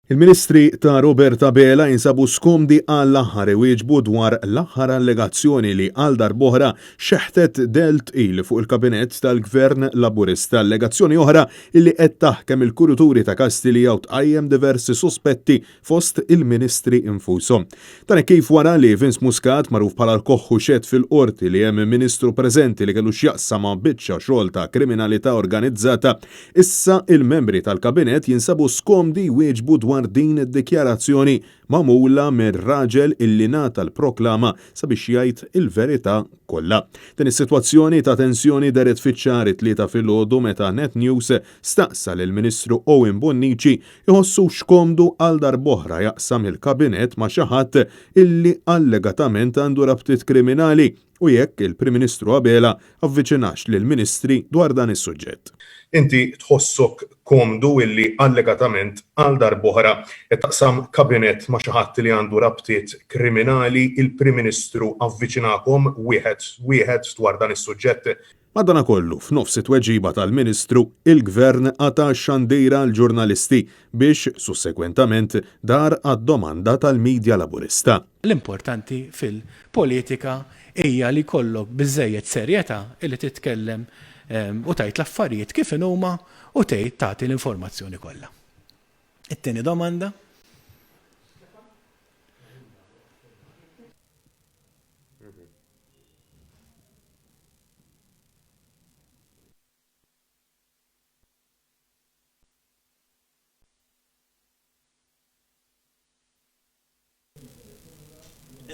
Il-Ministri ta' Robert Abela jinsabu skomdi għall-aħħar iwieġbu dwar l-aħħar allegazzjoni li għal darb'oħra xeħtet dell tqil fuq il-Kabinett tal-Gvern Laburista. Allegazzjoni oħra illi qed taħkem il-kuruturi ta' Kastilja u tqajjem diversi suspetti fost il-Ministri infushom. Dan hekk kif wara li Vince Muscat, magħruf bħala l-Koħħu xehed fil-Qorti li hemm Ministru preżenti li kellu x'jaqsam ma' biċċa xogħol ta' kriminalità organizzata, issa il-membri tal-Kabinett jinsabu skomdi jwieġbu dwar din id-dikjarazzjoni magħmula minn raġel illi ngħata l-proklama sabiex jgħid il-verità kollha. Din is-sitwazzjoni ta' tensjoni dehret fiċ-ċar it-Tlieta filgħodu meta Net News staqsa lill-Ministru Owen Bonnici Iħossux komdu għal darb'oħra jaqsam il-Kabinett ma' xi ħadd illi allegatament għandu rabtiet kriminali u jekk il-Prim Ministru Abela avviċinax lill-Ministri dwar dan is-suġġett. Inti tħossok komdu illi allegatament għal darb'oħra qed taqsam Kabinett ma' xi ħadd li għandu rabtiet kriminali, il-Prim Ministru avviċinakom wieħed wieħed dwar dan is-suġġett? Madanakollu, f'nofs it-tweġiba tal-Ministru, il-Gvern qata' x-xandira għall-ġurnalisti biex, sussegwentament, dar għad-domanda tal-media Laburista. L-importanti fil-politika hija li jkollok biżżejjed serjetà li titkellem u tgħid l-affarijiet kif inhuma u tgħid tagħti l-informazzjoni kollha. It-tieni domanda.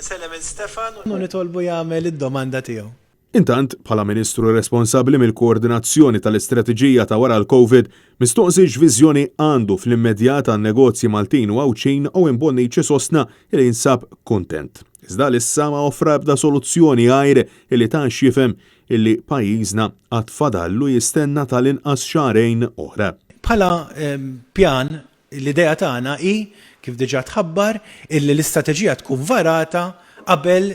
Insellem lil Stefan u nitolbu jagħmel id-domanda tiegħu. Intant, bħala Ministru responsabbli mill-koordinazzjoni tal-istrateġija ta' wara l-Covid, mistoqsi x'viżjoni għandu fl-immedjat għan-negozji Maltin u Għawdxin, Owen Bonnici sostna li jinsab kuntent. Iżda għalissa ma offra ebda soluzzjoni għajr li ta x'jifhem illi pajjiżna għad fadallu jistenna tal-inqas xahrejn oħra. Bħala pjan, l-idea tagħna hi, kif diġà tħabbar, illi l-istrateġija tkun varata qabel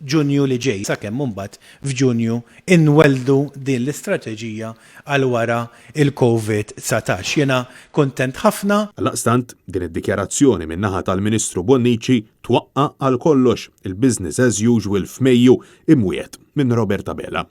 Ġunju li ġej, sakemm imbagħad f'Ġunju inwelldu din l-istrateġija għal wara l-Covid 19. Jiena kuntent ħafna. Għaldaqstant, din id-dikjarazzjoni min-naħa tal-Ministru Bonnici twaqqa' għal kollox il-business as usual f'Mejju imwiegħed minn Robert Abela.